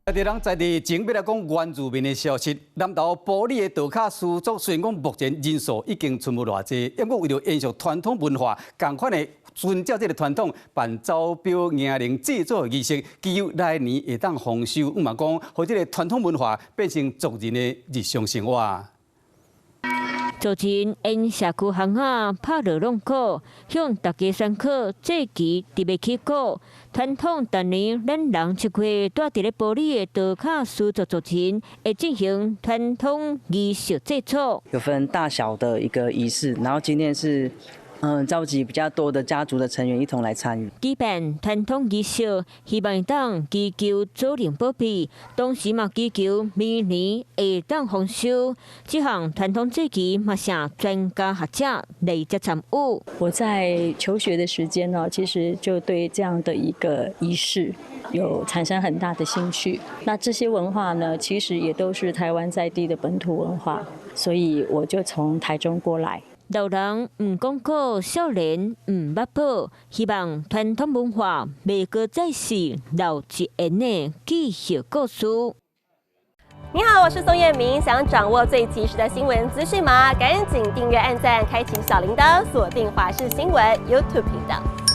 在人在地前欲來講原住民的消息，南投埔里的道卡斯族雖然講目前人數已經賰無偌濟，不過為著延續傳統文化，仝款的遵照這个傳統辦招標迎靈祭祖的儀式，祈求來年會當豐收。嘛講，予這个傳統文化變成族人的日常生活。昨日𪜶社區巷仔拍鑼弄鼓，向大家宣告祭旗準欲起鼓。傳統逐年咱人7月蹛佇咧埔里的道卡斯族族人會進行傳統儀式祭祖。有分大小的一個儀式，然後今天是召集比較多的家族的成員一同來參與。舉辦傳統儀式，希望會當祈求祖靈保庇，同時嘛祈求明年會當豐收。這項傳統祭儀嘛，請專家學者來遮參與。我在求學的時間呢，其實就對這樣的一個儀式有產生很大的興趣。那這些文化呢，其實也都是台灣在地的本土文化，所以我就從台中過來。老人毋講古，少年毋捌寶，希望傳統文化袂閣再是老一輩的記憶故事。你好，我是宋燕明，想掌握最及時的新聞資訊嗎？趕緊訂閱、按讚、開啟小鈴鐺，鎖定華視新聞 YouTube 頻道。